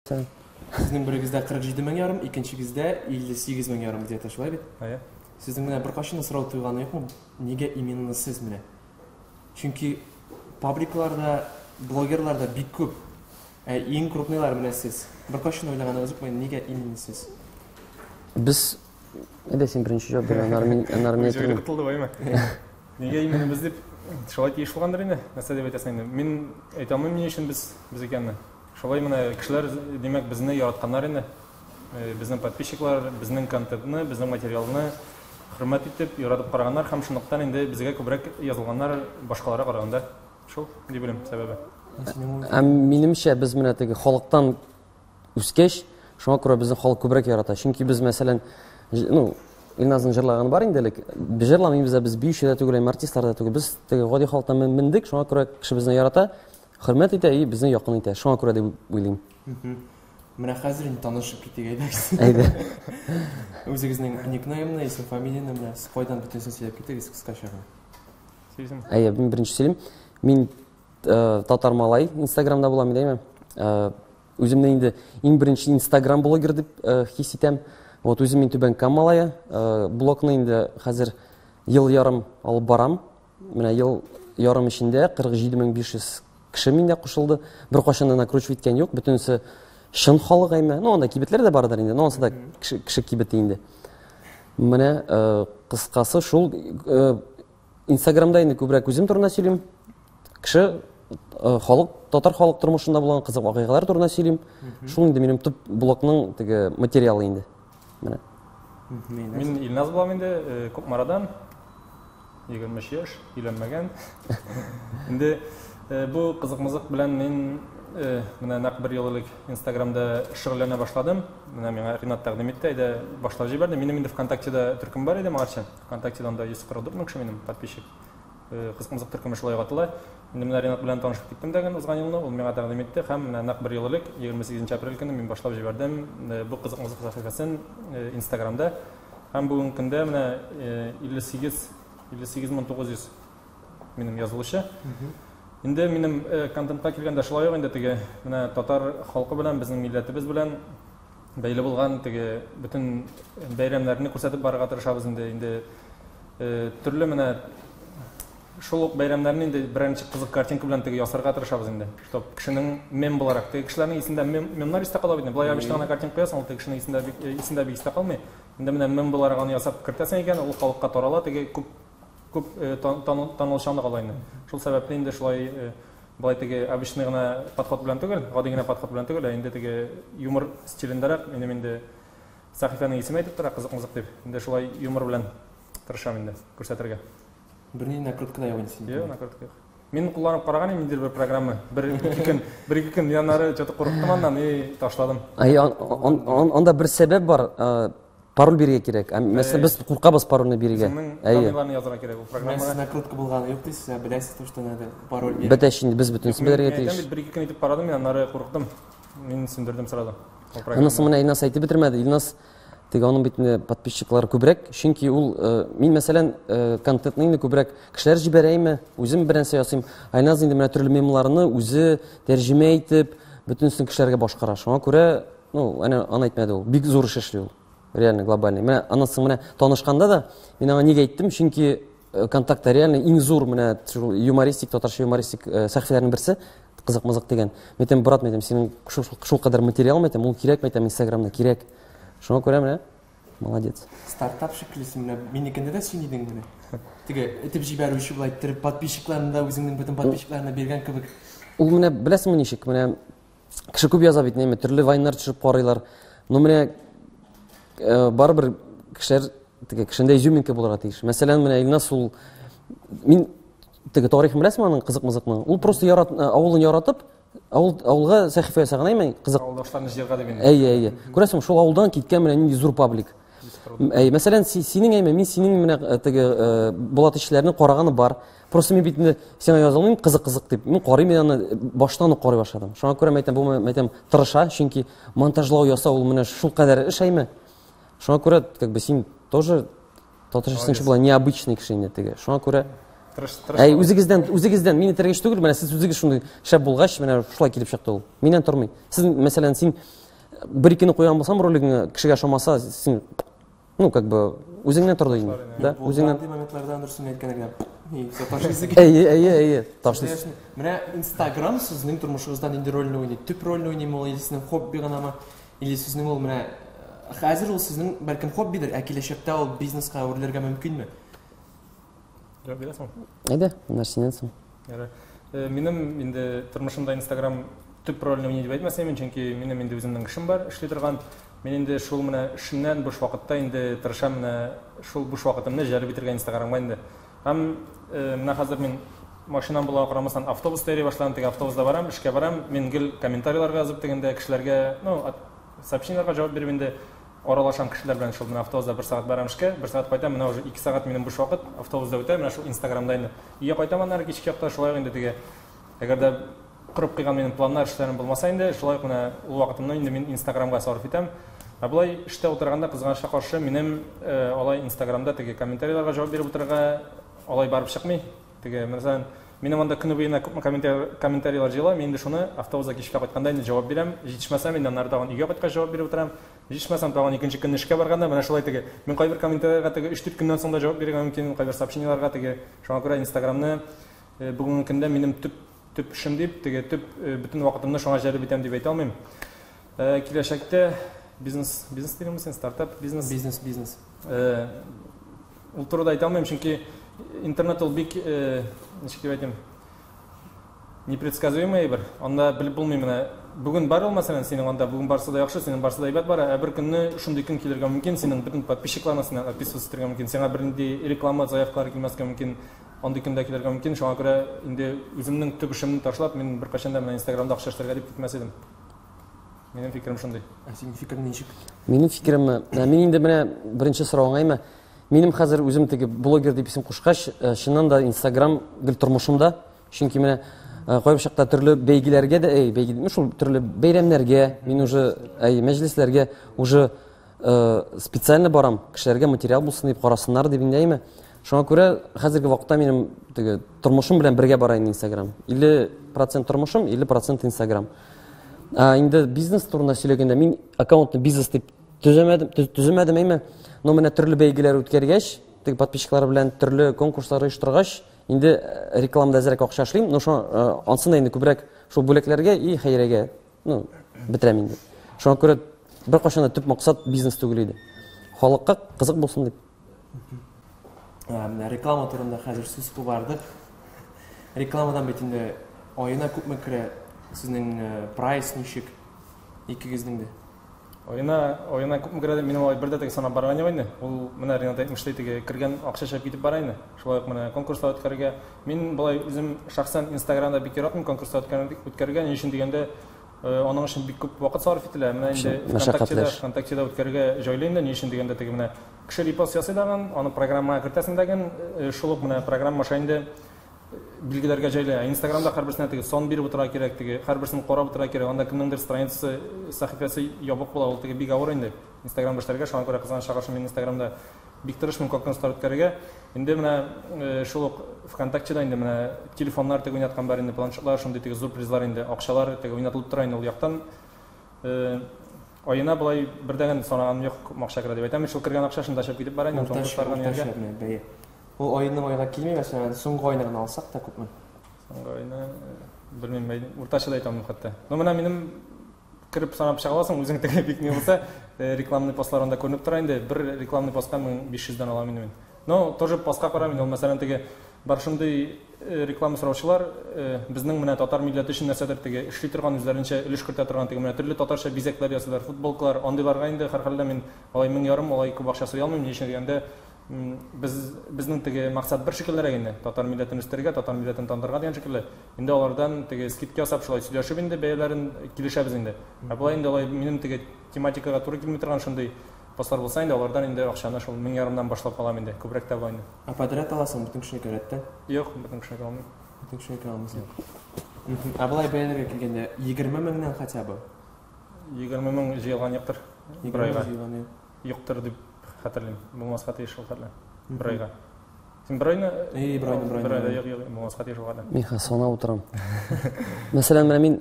Сезнең берегездә 47 мең ярым, икенчегездә 58 мең ярым где-то, шулай бит? Әйе. Сезнең менә беркайчан да сорау туйганы юкмы? Нигә именно сез менә? Чөнки пабликларда, блогерларда бик күп. Ә иң крупныйлар менә сез. Беркайчан уйлаганыгыз юкмы, нигә именно сез? Без Әйдә, син беренче җавап бир, аннары мин, аннары мин әйтермен. Котылды баймы? Нигә именно без дип шулай тиеш булгандыр инде. Нәрсә дип әйтәсең инде? Мин әйтә алмыйм ни өчен без без икәнне. Шулай менә кешеләр, димәк, безне яратканнар инде. Безнең подписчиклар, безнең контентны, безнең материалны хөрмәт итеп, яратып караганнар һәм шунлыктан инде безгә күбрәк язылганнар башкаларга караганда. Шул, дип уйлыйм, сәбәбе. Ә минемчә, без менә теге халыктан үскәч, шуңа күрә безне халык күбрәк ярата. Чөнки без, мәсәлән, ну, Илназның җырлаганы бар инде элек. Без җырламыйбыз да, без биюче дә түгел, һәм артистлар да түгел. Без теге гади халыктан мендек, шуңа күрә кеше безне ярата, хөрмәт итә и безне якын итә. Шуңа күрә дип уйлыйм. Менә хәзер инде танышып китик әйдәгез. Әйдә. Үзегезнең никнеймны, исем, фамилияне менә сез кайдан бөтенесен сөйләп китегез кыскача гына. Сөйлисеңме? Әйе, мин беренче сөйлим. Мин татар малай Инстаграмда булам, әйдәме? Үземне инде иң беренче Инстаграм блогер дип хис итәм. Вот үзем мин Түбән Кама малае. Блогны инде хәзер ел ярым алып барам. Менә ел ярым эчендә 47500 кеше миндә кушылды. Беркайчан да накручивать иткән юк. Бөтенесе чын халык әйме. Ну, анда кибетләр дә бардыр инде. Но ансы да кеше, кеше кибете инде. Менә кыскасы шул, Инстаграмда инде күбрәк үзем турында сөйлим. Кеше халык, татар халык тормышында булган кызык вакыйгалар турында сөйлим. Шул инде минем төп блогның теге материалы инде. Менә. Мин Илназ булам инде, Кукмарадан. 23 яшь, өйләнмәгән. Инде бу кызык-мызык белән мин менә нәкъ бер ел элек Инстаграмда шөгыльләнә башладым. Менә миңа Ринат тәкъдим итте, әйдә башлап җибәрде. Минем инде ВКонтактеда төркем бар иде моңарчы. ВКонтактеда анда 144 мең кеше минем подписчик. Кызык-мызык төркеме шулай ук атала. Инде менә Ринат белән танышып киттем дә узган елны, ул миңа тәкъдим итте һәм менә нәкъ бер ел элек, 28 апрель көне мин башлап җибәрдем бу кызык-мызык сәхифәсен Инстаграмда. Һәм бүгенге көндә менә 58 58900 минем язылучы. Инде минем контентка килгәндә шулай ук инде теге менә татар халкы белән, безнең милләтебез белән бәйле булган теге бөтен бәйрәмнәрне күрсәтеп барырга тырышабыз инде. Инде төрле менә шул ук бәйрәмнәрне инде берничә кызык картинка белән теге ясарга тырышабыз инде. Чтоб кешенең мем буларак, теге кешеләрнең исендә мем, мемнар истә кала бит инде. Болай обычно гына картинка куясың, ул теге кешенең исендә бик, исендә бик истә калмый. Инде менә мем буларак аны ясап кертәсең икән, ул халыкка тарала, теге күп күп танылучанлык ала инде. Шул сәбәпле инде шулай болай теге обычный гына подход белән түгел, гади генә подход белән түгел, ә инде теге юмор стилендәрәк, минем инде сәхифәнең исеме әйтеп тора, кызык-мызык дип. Инде шулай юмор белән тырышам инде күрсәтергә. Бернинди накрутка да юк инде синең. Юк, накрутка юк. Мин кулланып караган идем ниндидер бер программа. Бер ике көн, бер ике көн мин аннары что-то курыктым аннан и ташладым. Ай, анда бер сәбәп бар. Пароль бирергә кирәк. Мәсәлән, без куркабыз парольне бирергә. Үзеңнең данныйларны язырга кирәк ул программага. Сез накрутка булганы юк дисез, ә беләсез, то, что надо пароль бирергә. Бетәч инде без бөтенесен белергә тиеш. Мин бер ике көн итеп карадым, мин аннары курыктым. Мин сүндердем сразу. Анысы менә Илназ әйтеп бетермәде. Илназ теге аның бит инде подписчиклары күбрәк, чөнки ул мин мәсәлән контентны инде күбрәк кешеләр җибәрәйме, үзем бернәрсә ясыйм. Илназ инде менә төрле мемларны үзе тәрҗемә итеп, бөтенесен кешеләргә башкара. Шуңа күрә, ну, әнә аны әйтмәде ул. Бик зур эш эшли ул. Реально глобальный. Менә аннан соң менә танышканда да мин аңа нигә әйттем? Чөнки ВКонтакта реально иң зур менә шул юмористик, татарча юмористик сәхифәләрнең берсе кызык-мызык дигән. Мин әйтәм, брат, мин әйтәм, синең шул кадәр материал, мин әйтәм, ул кирәк, мин әйтәм, Инстаграмда кирәк. Шуңа күрә менә молодец. Стартап шикелле син менә минекендә дә син идең менә. Теге этеп җибәрүче болай иттереп подписчикларны да үзеңнең бөтен подписчикларына биргән кебек. Ул менә беләсеңме ничек? Менә кеше күп яза бит, неме, төрле вайннар төшереп карыйлар. Но менә барыбер кешеләр теге кешендә изюминка булырга тиеш. Мәсәлән, менә Илназ ул мин теге тарихын беләсеңме аның кызык-мызыкның? Ул просто ярат, авылын яратып, авыл, авылга сәхифә ясаган, әйме, кызык. Авылдашларны җыярга дип инде. Әйе, әйе. Күрәсең, шул авылдан киткән менә нинди зур паблик. Әйе, мәсәлән, синең әйме, мин синең менә теге Булат эшләрне караганы бар. Просто мин бит инде сиңа яза алмыйм, кызык-кызык дип. Мин карыйм, мин аны баштан ук карый башладым. Шуңа күрә мәйтәм, бу мәйтәм тырыша, чөнки монтажлау ясау ул менә шул кадәр эш әйме. Шуңа күрә, как бы син тоже татарча була необычный кеше инде теге. Шуңа күрә. Тырыш, тырыш. Әй, үзегездән, үзегездән, мине этәргеч түгел, менә сез үзегез шундый шәп булгач, менә шулай килеп чыкты ул. Миннән тормый. Сез, мәсәлән, син бер икене куйган булсам ролигыңа, кешегә ошамаса, син, ну, как бы, үзеңнән торды инде. Да, үзеңнән. Андый моментларда дөресен әйткәндә генә, и, все, ташлыйсың. Әйе, әйе, әйе, ташлыйсың. Менә Инстаграм сезнең тормышыгызда нинди рольне уйный? Төп рольне уйныймы ул, или сезнең хобби гынамы? Или сезнең ул менә хәзер ул сезнең бәлкем хоббидер, ә киләчәктә ул бизнеска әверелергә мөмкинме? Җавап бирәсеңме? Әйдә, менә синнән соң. Ярар. Минем инде тормышымда Инстаграм төп рольне уйный дип әйтмәс идем, чөнки минем инде үземнең эшем бар, эшли торган. Мин инде шул менә эшемнән буш вакытта инде тырышам менә шул буш вакытымны җәлеп итәргә Инстаграмга инде. Һәм менә хәзер мин машинам булуга карамастан автобуста йөри башладым, теге автобуста барам, эшкә барам, мин гел комментарийларга язып тегендә кешеләргә, ну, сообщениеләргә җавап биреп инде аралашам кешеләр белән. Шул менә автобуста бер сәгать барам эшкә, бер сәгать кайтам, менә уже 2 сәгать минем буш вакыт автобуста үтә, менә шул Инстаграмда инде. Өйгә кайтам аннары кичке якта шулай ук инде теге, әгәр дә корып куйган минем планнар, эшләрем булмаса инде, шулай ук менә ул вакытымны инде мин Инстаграмга сарыф итәм. Ә болай эштә утырганда, кызганычка каршы, минем алай Инстаграмда теге комментарийларга җавап биреп утырырга алай барып чыкмый. Теге, мәсәлән, минем анда көне буена күпме комментарийлар җыела, мин инде шуны автобуста кичкә кайтканда инде җавап бирәм. Җитешмәсәм, инде аннары тагын өйгә кайткач җавап биреп утырам. Җитешмәсәм, тагын икенче көнне эшкә барганда, менә шулай теге. Мин кайбер комментарийларга теге 3-4 көннән соң да җавап бирергә мөмкин, кайбер сообщениеларга теге. Шуңа күрә Инстаграмны бүгенге көндә минем төп төп эшем дип, теге төп бөтен вакытымны шуңа җәлеп итәм дип әйтә алмыйм. Киләчәктә бизнес, бизнес дигәнме син, стартап, бизнес? Бизнес, бизнес. Ул турыда әйтә алмыйм, чөнки интернет ул бик, ничек дип әйтим, непредсказуемый әйбер. Анда белеп булмый менә. Бүген бар ул, мәсәлән, синең анда бүген барысы да яхшы, синең барысы да әйбәт бара, ә бер көнне шундый көн килергә мөмкин, синең бөтен подписчикларың синнән отписываться итәргә мөмкин, сиңа бернинди реклама заявкалары килмәскә мөмкин. Андый көндә килергә мөмкин, шуңа күрә инде үземнең төп эшемне ташлап, мин беркайчан да менә Инстаграмда акча эшләргә дип китмәс идем. Минем фикерем шундый. Ә синең фикерең ничек? Минем фикеремме? Мин инде менә беренче соравыңа әйме, минем хәзер үзем теге блогер дип исем кушкач, чыннан да Инстаграм гел тормышымда. Чөнки менә кайбер чакта төрле бәйгеләргә дә, әй, бәйге, ну шул төрле бәйрәмнәргә, мин уже, әй, мәҗлесләргә уже специально барам, кешеләргә материал булсын дип, карасыннар дип инде, әйме. Шуңа күрә хәзерге вакытта минем теге тормышым белән бергә бара инде Инстаграм. 50% тормышым, 50% Инстаграм. Ә инде бизнес турында сөйләгәндә, мин аккаунтны бизнес дип төземәдем, төземәдем әйме. Но менә төрле бәйгеләр үткәргәч, теге подписчиклар белән төрле конкурслар оештыргач, инде рекламада әзрәк акча эшлим, но шуңа ансын да инде күбрәк шул бүләкләргә и хәйрәгә, ну, бетерәм инде. Шуңа күрә беркайчан да төп максат бизнес түгел иде. Халыкка кызык булсын дип. Менә реклама турында хәзер сүз кубардык. Рекламадан бит инде аена күпме керә? Сезнең прайс ничек? Икегезнең дә. Аена, аена күпме керә дип минем алай бер дә теге санап барган юк инде. Ул менә Ренат әйтмешли теге кергән акча чыгып китеп бара инде. Шулай ук менә конкурслар үткәрергә. Мин болай үзем шәхсән Инстаграмда бик яратмыйм конкурслар үткәрергә. Ни өчен дигәндә, аның өчен бик күп вакыт сарыф ителә. Менә инде ВКонтактеда, ВКонтактеда үткәрергә җайлы инде. Ни өчен дигәндә теге менә кеше репост ясый дагын, аны программага кертәсең дәген, шул ук менә программа аша инде билгеләргә җайлы. Ә Инстаграмда һәрберсенә теге сан биреп утыра кирәк, теге һәрберсен карап утыра кирәк. Анда кемнеңдер страницасы, сәхифәсе ябык була, ул теге бик авыр инде. Инстаграмда эшләргә, шуңа күрә кызганычка каршы мин Инстаграмда бик тырышмыйм конкурслар үткәрергә. Инде менә шул ук ВКонтактеда инде менә телефоннар теге уйнаткан бар инде, планшетлар, шундый теге зур призлар инде, акчалар теге уйнатылып тора инде ул яктан. Аена болай бердән санаганым юк, күпме акча керә дип әйтәм. Шул кергән акча шунда чыгып китеп бара инде, конкурсларга нигә. Бәя. Ул айның айга килми, мәсәлән, соңгы айны гына алсак та күпме? Соңгы айны белмим, уртача да әйтә алмыйм хәтта. Но менә минем кереп санап чыга аласың, үзең теге бик ни булса, рекламный постлар анда күренеп тора инде. Бер рекламный постка 1500 дән алам инде мин. Но тоже постка карам инде, ул мәсәлән теге бар шундый реклама сораучылар, безнең менә татар милләте өчен нәрсәдер теге эшли торган, үзләренчә өлеш кертә торган теге менә төрле татарча бизәкләр ясыйлар, футболкалар, андыйларга инде һәрхәлдә мин алай 1500 алай күп акча сорый алмыйм, ни өчен дигәндә, без безнең теге максат бер шикеллерәк инде, татар милләтен үстерергә, татар милләтен танытырга дигән шикелле. Инде алардан теге скидка ясап шулай сөйләшеп инде бәяләрен килешәбез инде. Ә болай инде алай минем теге тематикага туры килми торган шундый постлар булса инде алардан инде акчаны шул 1500-дан башлап алам инде, күбрәк тә була инде. Ә подряд аласың бөтен кешенеке рәттән? Юк, бөтен кешенеке алмыйм. Бөтен кешенеке алмыйсың. Ә болай бәяләргә килгәндә 20 меңнән хотя бы? 20 мең җыелган юктыр. Бер айга. Юктыр дип хәтерлим. Булмаска тиеш шул хәтле. Бер айга. Син бер айны? Эй, бер айны, бер айны. Бер айда юк, юк, булмаска тиеш ул кадәр. Мин хәзер санап утырам. Мәсәлән, менә мин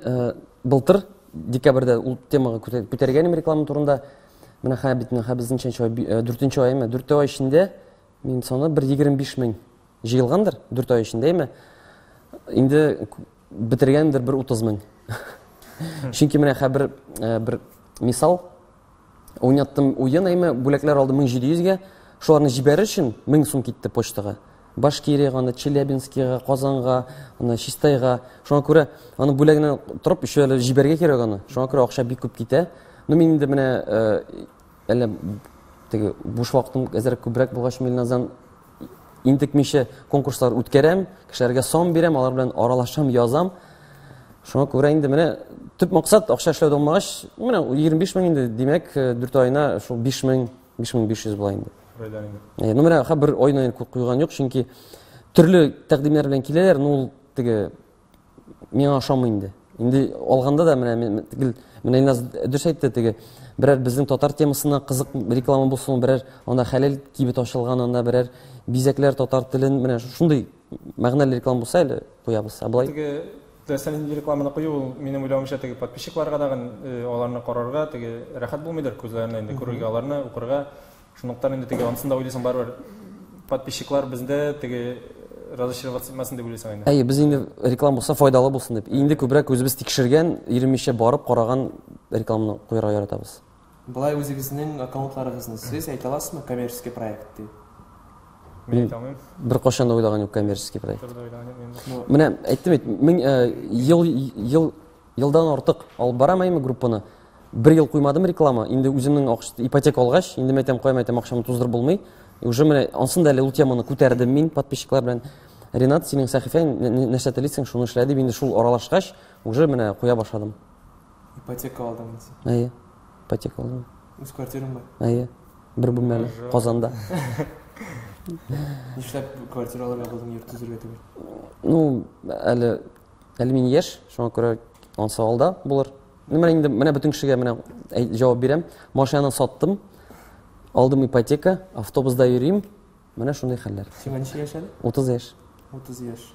былтыр декабрьдә ул темага күтәргән идем реклама турында. Менә хәзер бит, менә хәзер безнең ничәнче ай, дүртенче ай, әйме? Дүрт ай эчендә мин саны бер 25 мең җыелгандыр, дүрт ай эчендә, әйме? Инде бетергәндер бер 30 мең. Чөнки менә хәзер бер мисал, уйнаттым уен, әйме, бүләкләр алдым 1700-гә, шуларны җибәрер өчен 1000 сум китте почтага. Башкирияга, анда Челябинскига, Казанга, анда Чистайга. Шуңа күрә аны бүләгенә торып еще әле җибәргә кирәк аны. Шуңа күрә акча бик күп китә. Ну мин инде менә әллә теге буш вакытым әзрәк күбрәк булгач, мин Илназдан интекмичә конкурслар үткәрәм, кешеләргә сан бирәм, алар белән аралашам, язам. Шуңа күрә инде менә төп максат акча эшләү булмагач, менә 25 мең инде, димәк, 4 аена шул 5 мең, 5500 була инде. Бер инде. Ну менә ха бер айны инде куйган юк, чөнки төрле тәкъдимнәр белән киләләр, ну ул теге миңа ошамый инде. Инде алганда да менә мин гел менә Илназ дөрес әйтте, теге берәр безнең татар темасына кызык реклама булсын, берәр анда хәләл кибет ачылган, анда берәр бизәкләр татар телен, менә шундый мәгънәле реклама булса әле куябыз. Ә болай Теге теләсә нинди рекламаны кую, ул минем уйлавымча теге подписчикларга дагын аларны карарга теге рәхәт булмыйдыр күзләренә инде күрергә аларны, укырга. Шунлыктан инде теге ансын да уйлыйсың барыбер подписчиклар бездә теге разочароваться итмәсен дип уйлыйсың инде. Әйе, без инде реклама булса файдалы булсын дип. Инде күбрәк үзебез тикшергән, йөрмичә барып караган рекламаны куярга яратабыз. Болай үзегезнең аккаунтларыгызны сез әйтә аласызмы коммерческий проект дип? Мин әйтә алмыйм. Бер кашан да уйлаган юк коммерческий проект. Бер дә уйлаган юк минем. Менә әйттем бит, мин ел, ел, елдан артык алып барам әйме группаны. Бер ел куймадым реклама, инде үземнең ипотека алгач, инде мен әйтәм, куям, әйтәм, акчамны туздырып булмый. И уже менә ансын да әле ул теманы күтәрдем мин подписчиклар белән. Ренат, синең сәхифәң, нәрсә телисең, шуны эшлә дип, инде шул аралашкач, уже менә куя башладым. Ипотека алдың инде син? Әйе, ипотека алдым. Үз квартираң бар? Әйе, бер бүлмәле, Хорошо. Казанда. Нишләп квартира алырга булдың, йорт төзергә түгел? Ну, әле мин яшь, шуңа күрә ансы алда булыр. Ну, менә инде, менә бөтен кешегә менә җавап бирәм. Машинаны саттым, алдым ипотека, автобуста йөрим. Менә шундый хәлләр. Сиңа ничә яшь әле? 30 яшь. 30 яшь.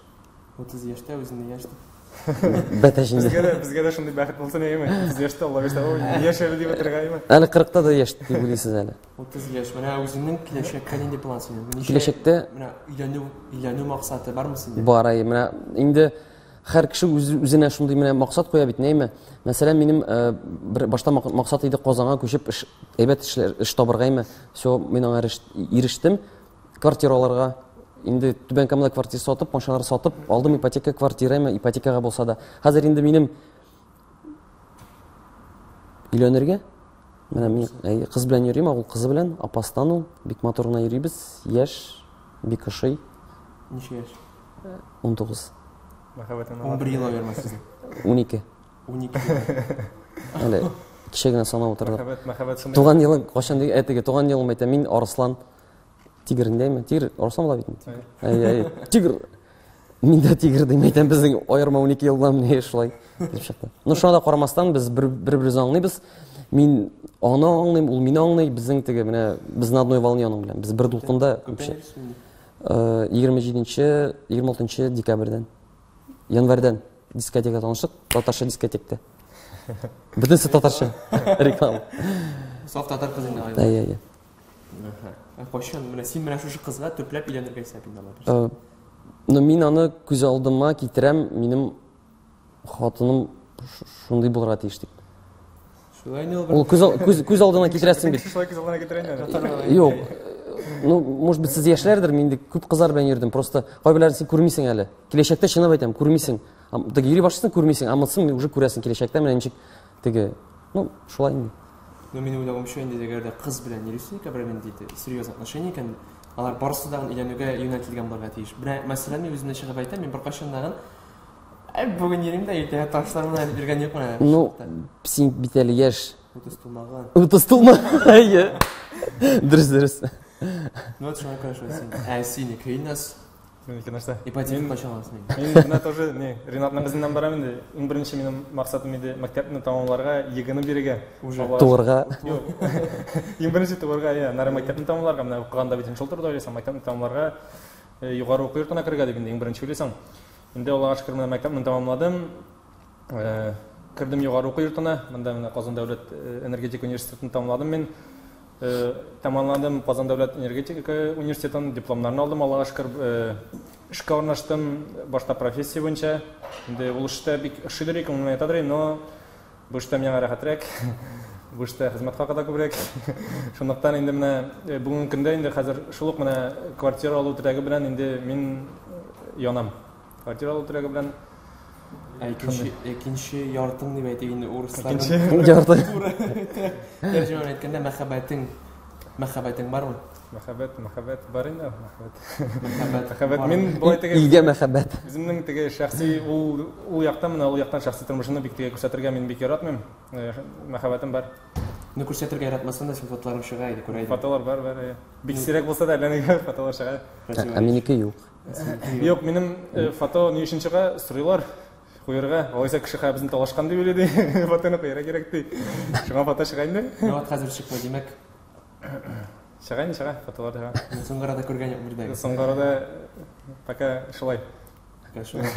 30 яшьтә үзеңне яшь дип. Бәтәч инде. Безгә дә, безгә дә шундый бәхет булсын, әйеме? 30 яшьтә Алла бирсә, ой, яшь әле дип утырырга, әйеме? Әле кырыкта да яшь дип уйлыйсыз әле. 30 яшь. Менә үзеңнең киләчәккә нинди план синең? Ничә Киләчәктә менә өйләнү максаты бармы синдә? Бар, әйе. Менә инде һәр кеше үзенә шундый менә максат куя бит, нәйме? Мәсәлән, минем бер башта максат иде Казанга күчеп әйбәт эш табырга, әйме? Всё, мин аңа ирештем. Квартира алырга. Инде Түбән Камада квартира сатып, машиналар сатып, алдым ипотека квартира, әйме, ипотекага булса да. Хәзер инде минем өйләнергә. Менә мин, әй, кыз белән йөрим, ул кызы белән, апастан ул, бик матур гына йөрибез, яшь, бик ошый. Ничә яшь? 19. Мәхәббәтең 11 ел аерма сезнең. 12. 12. Әле кичә генә санап утырдык. Мәхәббәт, мәхәббәт шундый. Туган елың кайчан ди, әтеге, туган елым әйтәм, мин Арыслан. Тигр индәйме? Тигр, Арыслан була бит инде. Әй, әй, тигр. Мин дә тигр дим, әйтәм, безнең аерма 12 елдан менә шулай килеп чыкты. Но шуңа да карамастан без бер-беребезне аңлыйбыз. Мин аны аңлыйм, ул мине аңлый, безнең теге менә без на одной волне аның белән. Без бер дулкында Күптән вообще. йөрисез инде? Егерме җиденче, егерме алтынчы декабрьдән. Январьдан дискотека таныштык, татарча дискотекта. Бөтенесе татарча реклама. Саф татар кызы инде алай. Әйе, әйе. Ә кайчан менә син менә шушы кызга төпләп өйләнергә исәп инде алай? Ну, мин аны күз алдыма китерәм, минем хатыным шундый булырга тиеш дип. Шулай инде ул бер Ул күз алдына китерәсең бит. Шулай күз алдына китерә инде. Юк. Ну, может быть, сез яшьләрдер, мин инде күп кызлар белән йөрдем. Просто кайберләрен син күрмисең әле. Киләчәктә чынлап әйтәм, күрмисең. Теге йөри башлыйсың, күрмисең, ә монысын уже күрәсең киләчәктә менә ничек теге, ну, шулай инде. Ну, минем уйлавымча инде, әгәр дә кыз белән йөрисең икән, берәр нинди серьезный отношение икән, алар барысы да өйләнүгә юнәлтелгән булырга тиеш. Менә, мәсәлән, мин үземне чыгып әйтәм, мин беркайчан да бүген йөрим дә, иртәгә ташлармын әле йөргән юк менә. Ну, син бит әле яшь. 30 тулмаган. 30 тулма. Әйе. Дөрес, дөрес. Ну, вот шуңа күрә шулай син. Ә синеке, Илназ? Минеке нәрсә? Ипотека Мин кайчан аласың инде? Мин менә тоже, не, Ринатның эзеннән барам инде. Иң беренче минем максатым иде мәктәпне тәмамларга, ЕГЭны бирергә. Уже. Алла Туырга. Юк. Иң беренче туырга, иә, нары мәктәпне тәмамларга, менә укыганда бит шул турыда уйлыйсың, мәктәпне тәмамларга. Югары уку йортына керергә дип инде иң беренче уйлыйсың. Инде Аллага шөкер, менә мәктәпне тәмамладым. Кердем югары уку йортына. Монда менә Казан дәүләт энергетика университетын тәмамладым мин. Тәмамладым Казан дәүләт энергетика университетын, дипломнарны алдым, Аллага шөкер. Эшкә урнаштым, башта профессия буенча. Инде ул эштә бик ошыйдыр, күңелемә ятадыр, но бу эштә миңа рәхәтрәк. Бу эштә хезмәт хакы да күбрәк. Шунлыктан инде менә бүгенге көндә инде хәзер шул ук менә квартира алу теләге белән инде мин янам. Квартира алу теләге белән. Ә икенче яртың дип әйтик инде урысларның. Икенче ярты. Тәрҗемә әйткәндә мәхәббәтең, мәхәббәтең бармы? Мәхәббәт, мәхәббәт бар инде, мәхәббәт. Мәхәббәт. Мәхәббәт. Мин болай теге Илгә мәхәббәт. Үземнең теге шәхси ул яктан менә ул яктан шәхси тормышымны бик теге күрсәтергә мин бик яратмыйм. Мәхәббәтем бар. Ну күрсәтергә яратмасаң да син фотоларың чыга иде, күрә идем. Фотолар бар, бар. Бик сирәк булса да әллә нигә фотолар чыга. Ә минеке юк. Юк, минем фото ни өчен чыга, сорыйлар. Куярга, алайса кеше хәзер безне талашкан дип уйлый ди. Фотоны куярга кирәк ди. Шуңа фото чыга инде. Ну вот хәзер чыкмый, димәк. Чыга инде, чыга, фотолар чыга. Соңгы арада күргән юк бер дә. Соңгы арада пока шулай. Пока шулай.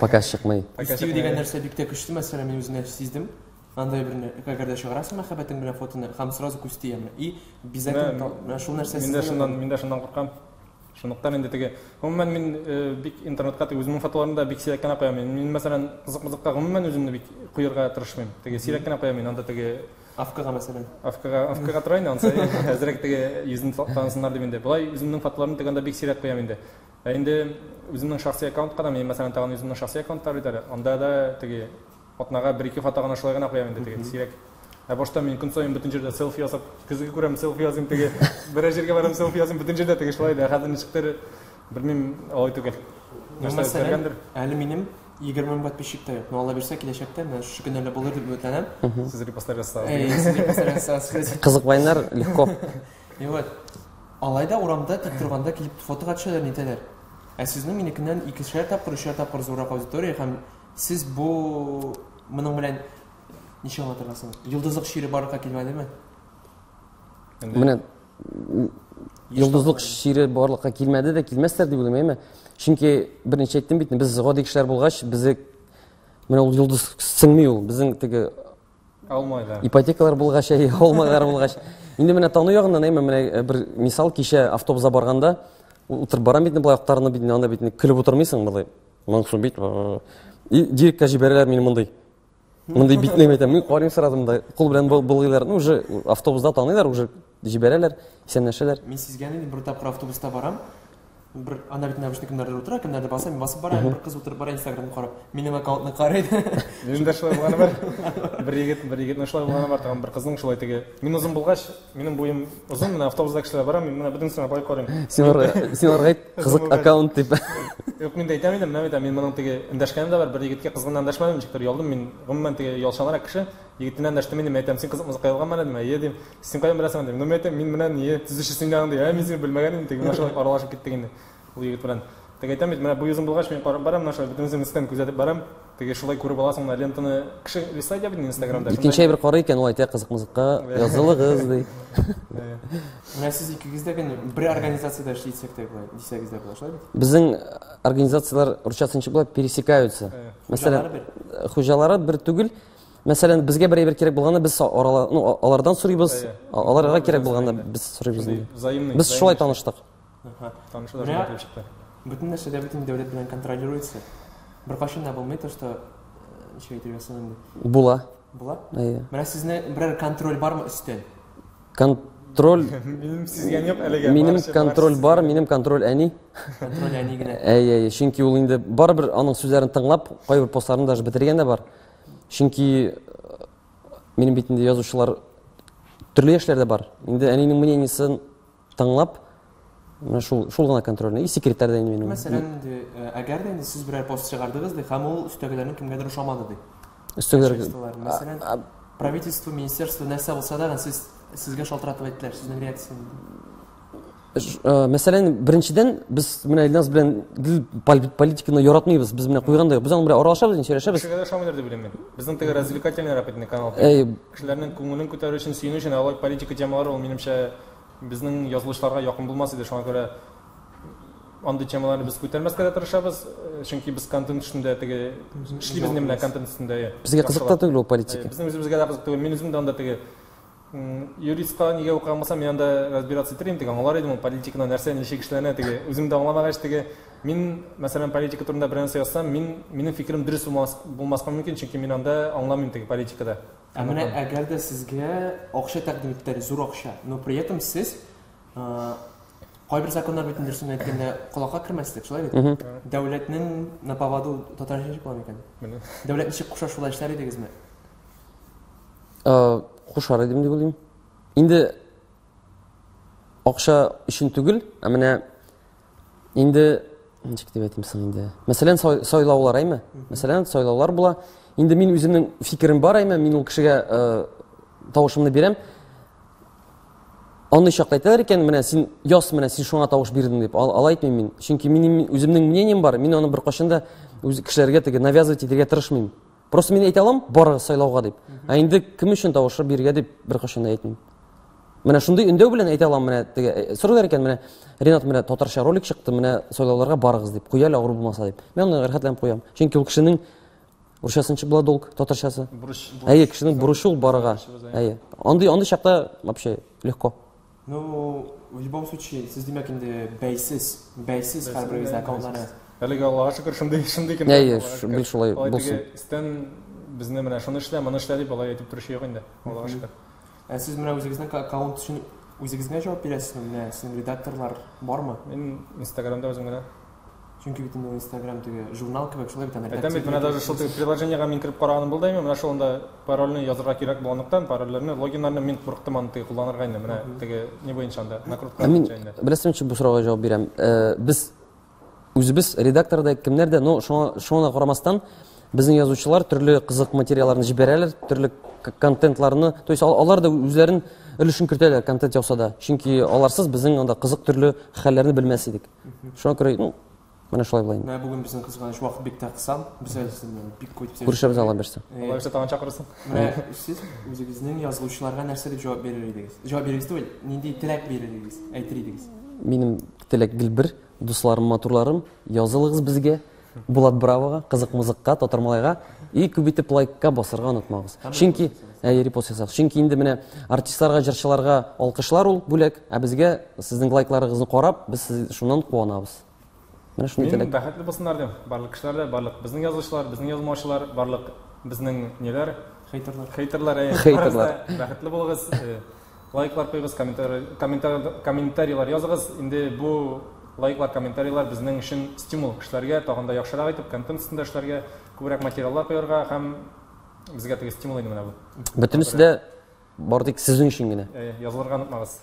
Пока чыкмый. Күз тию дигән нәрсә бик тә көчле, мәсәлән, мин үземә сиздем. Андай берне, әгәр дә чыгарасың мәхәббәтең белән фотоны, һәм сразу күз тия менә. И обязательно менә шул нәрсә. Мин дә шуннан куркам. Шунлыктан инде теге, гомумән мин бик интернетка теге үземнең фотоларымны да бик сирәк кенә куям. Мин, мәсәлән, кызык-мызыкка гомумән үземне бик куярга тырышмыйм. Теге сирәк кенә куям мин анда теге Авкага мәсәлән. Авкага тора инде ансы. Әзрәк теге йөзен танысыннар дип инде. Болай үземнең фотоларымны теге анда бик сирәк куям инде. Ә инде үземнең шәхси аккаунтка да мин, мәсәлән, тагын үземнең шәхси аккаунтлар бит әле. Анда да теге атнага бер-ике фото гына шулай гына куям инде теге сирәк. Ә башта мин көн саен бөтен җирдә селфи ясап, көзге күрәм, селфи ясыйм теге, берәр җиргә барам, селфи ясыйм, бөтен җирдә теге шулай да. Хәзер ничектер, белмим, алай түгел. Ну, мәсәлән, әле минем 20 мең подписчик та юк. Но Алла бирсә, киләчәктә менә шушы көннәрдә булыр дип өметләнәм. Сез репостлар ясасагыз. Әй, сез репостлар ясасагыз. Кызык вайннар легко. И вот, алай да урамда тик торганда килеп фотога төшәләр, нитәләр. Ә сезнең минекеннән икешәр тапкыр, өчәр тапкыр зуррак аудитория һәм сез бу моның белән ничек аңлатырга соң? Йолдызлык чире барлыкка килмәдеме? Менә йолдызлык чире барлыкка килмәде дә, килмәсләр дип уйлыйм, әйме? Чөнки берничә әйттем бит, без гади кешеләр булгач, безне менә ул йолдыз сеңми ул, безнең теге Алмайлар. Ипотекалар булгач, әй, алмайлар булгач. Инде менә тану ягыннан, әйме, менә бер мисал, кичә автобуста барганда, утырып барам бит, болай актарынып бит, анда бит көлеп утырмыйсың, болай. Моңсу бит. И директка җибәрәләр мине мондый. Мондый битне әйтәм, мин карыйм сразу монда, кул белән болгыйлар. Ну, уже автобуста таныйлар, уже җибәрәләр, исәнләшәләр. Мин сизгән идем, бер тапкыр автобуста барам. Бер анда бит обычно кемнәрдер утыра, кемнәрдер баса, мин басып барам, бер кыз утырып бара, Инстаграмны карап, минем аккаунтны карый. Минем дә шулай булганы бар. Бер егет, бер егетнең шулай булганы бар, тагын бер кызның шулай теге. Мин озын булгач, минем буем озын, менә автобуста кешеләр бара, мин менә бөтенесенә болай карыйм. Син аларга әйт, кызык аккаунт дип. Юк, мин дә әйтәм инде, менә әйтәм, мин моның теге эндәшкәнем дә бар, бер егеткә кызгыннан эндәшмәдем, ничектер оялдым, мин гомумән теге ялчанрак кеше, егетеннән эндәштем инде, мин әйтәм, син кызык мызыкка ялганмы әле, дим, әйе, дим. Син каян беләсең, дим. Ну, мин әйтәм, мин менә ние, төзүче син ягың, ди. Ә, мин сине белмәгән идем, теге менә шулай аралашып киттек инде ул егет белән. Теге әйтәм бит, менә бу йөзем булгач, мин карап барам, менә шулай бөтенесен өстән күзәтеп барам. Теге шулай күреп аласың, менә лентаны кеше листай бит Инстаграмда. Икенче әйбер карый икән, ул әйтә, кызык мызыкка язылыгыз, ди. Менә сез икегез дә генә бер организациядә эшли дисәк тә була, дисәгез дә була, шулай бит? Безнең организацияләр русчасы ничек була? Пересекаются. Мәсәлән, хуҗалары бер түгел. Мәсәлән, безгә бер әйбер кирәк булганда без арала, ну, алардан сорыйбыз, аларга кирәк булганда без сорыйбыз. Взаимный. Без шулай таныштык. Танышу да шулай килеп чыкты. Бөтен нәрсә дә бөтен дәүләт белән контролируется. Беркайчан да булмый то, что ничек әйтергә соң инде? Була. Була? Әйе. Менә сезне берәр контроль бармы өстән? Контроль. Минем сизгән юк әлегә. Минем контроль бар, минем контроль әни. Контроль әни генә. Әйе, әйе, чөнки ул инде барыбер аның сүзләрен тыңлап, кайбер постларын даже бетергән дә бар. Чөнки минем бит инде язучылар төрле яшьләрдә бар. Инде әнинең мнениесен тыңлап, менә шул гына контрольне. И секретарь да инде минем. Мәсәлән, инде, әгәр дә инде сез берәр пост чыгардыгыз ди, һәм ул өстәгеләрнең кемгәдер ошамады ди. Өстәгеләр. Мәсәлән, правительство, министерство нәрсә булса да, сез сезгә шалтыратып әйттеләр, сезнең реакция нинди? Мәсәлән, беренчедән, без менә Илназ белән гел политиканы яратмыйбыз, без менә куйганда юк. Без аның белән аралашабыз, инде сөйләшәбез. Кешегә дә ошамыйдыр дип уйлыйм мин. Безнең теге развлекательный рәп итне канал. Кешеләрнең күңелен күтәрү өчен, сөенү өчен, алай политика темалары ул минемчә безнең язылышларга якын булмас иде. Шуңа күрә андый темаларны без күтәрмәскә дә тырышабыз, чөнки без контент өстендә теге эшлибез инде менә контент өстендә. Безгә кызык та түгел ул политика. Безнең үзебезгә дә кызык түгел. Мин үзем дә анда теге юристка нигә укыган булсам, мин анда разбираться итер идем, теге аңлар идем ул политиканы нәрсә, ничек эшләнә, теге үзем дә аңламагач, теге мин, мәсәлән, политика турында бер нәрсә язсам, мин минем фикерем дөрес булмаска мөмкин, чөнки мин анда аңламыйм теге политикада. Ә менә әгәр дә сезгә акча тәкъдим иттеләр, зур акча, но при этом сез кайбер законнар бит дөресен әйткәндә колакка кермәслек, шулай бит? Дәүләтнең на поводу татарча ничек була микән? Дәүләт ничек куша, шулай эшләр идегезме? Кушар идем дип уйлыйм. Инде акча өчен түгел, ә менә инде ничек дип әйтим соң инде? Мәсәлән, сайлаулар әйме? Мәсәлән, сайлаулар була. Инде мин үземнең фикерем бар әйме, мин ул кешегә тавышымны бирәм. Андый чакта әйтәләр икән, менә син яз, менә син шуңа тавыш бирдең дип. Алай әйтмим мин. Чөнки минем үземнең мнением бар, мин аны беркайчан да үз кешеләргә теге навязывать итәргә тырышмыйм. Просто мин әйтә алам, барыгыз сайлауга дип. Ә инде кем өчен тавышы бирергә дип беркайчан да әйтмим. Менә шундый өндәү белән әйтә алам, менә теге сорыйлар икән, менә Ренат, менә татарча ролик чыкты, менә сайлауларга барыгыз дип. Куя әле авыру булмаса дип. Мин аны рәхәтләнеп куям. Чөнки ул кешенең урысчасы ничек була долг, татарчасы? Бурыч. Әйе, кешенең бурычы ул барырга. Әйе. Андый, андый чакта вообще легко. Ну, в любом случае, сез димәк инде бәйсез, бәйсез һәрберегезнең аккаунтлары. Әлегә Аллага шөкер, шундый, шундый көн. Әйе, гел шулай булсын. Өстән безне менә шуны эшлә, моны эшлә дип алай әйтеп торучы юк инде. Аллага шөкер. Ә сез менә үзегезнең аккаунт өчен үзегез генә җавап бирәсезме? Менә сезнең редакторлар бармы? Мин Инстаграмда үзем генә. Чөнки бит инде Инстаграм теге журнал кебек, шулай бит аны. Әйтәм бит, менә даже шул теге приложениега мин кереп караганым булды инде, менә шул анда парольне язырга кирәк булганлыктан, парольләрне, логиннарны мин курыктым аны теге кулланырга инде, менә теге ни буенча анда, накрутка буенча инде. Беләсезме, ничек бу сорауга җавап бирәм? Без үзебез редактор да, кемнәр дә, но шуңа да карамастан, безнең язучылар төрле кызык материалларны җибәрәләр, төрле контентларны, то есть алар да үзләрен өлешен кертәләр контент ясауда да. Чөнки аларсыз безнең анда кызык төрле хәлләрне белмәс идек. Шуңа күрә, ну, менә шулай була инде. Менә бүген безнең кызганыч вакыт бик тә кысан. Без әле сезнең белән бик күп итеп Күрешәбез Алла бирсә. Алла бирсә тагын чакырырсың. Менә сез үзегезнең язылучыларга нәрсә дип җавап бирер идегез? Җавап бирегез түгел, нинди теләк бирер идегез, әйтер идегез? Минем теләк гел бер, дусларым, матурларым, язылыгыз безгә, Булат Бравога, Кызык Мызыкка, Татар Малайга и күп итеп лайкка басырга онытмагыз. Чөнки, әйе, репост ясагыз. Чөнки инде менә артистларга, җырчыларга алкышлар ул бүләк, ә безгә сезнең лайкларыгызны карап, без шуннан куанабыз. Менә шундый теләк. Мин бәхетле булсыннар дим. Барлык кешеләр дә, барлык безнең язучылар, безнең язмаучылар, барлык безнең ниләр? Хейтерлар. Хейтерлар, әйе. Хейтерлар. Бәхетле булыгыз. Лайклар куегыз, комментарийлар языгыз. Инде бу лайклар, комментарийлар безнең өчен стимул кешеләргә тагын да яхшырак итеп контент өстендә эшләргә, күбрәк материаллар куярга һәм безгә теге стимул инде менә бу. Бөтенесе дә бар тик сезнең өчен генә. Язылырга онытмагыз.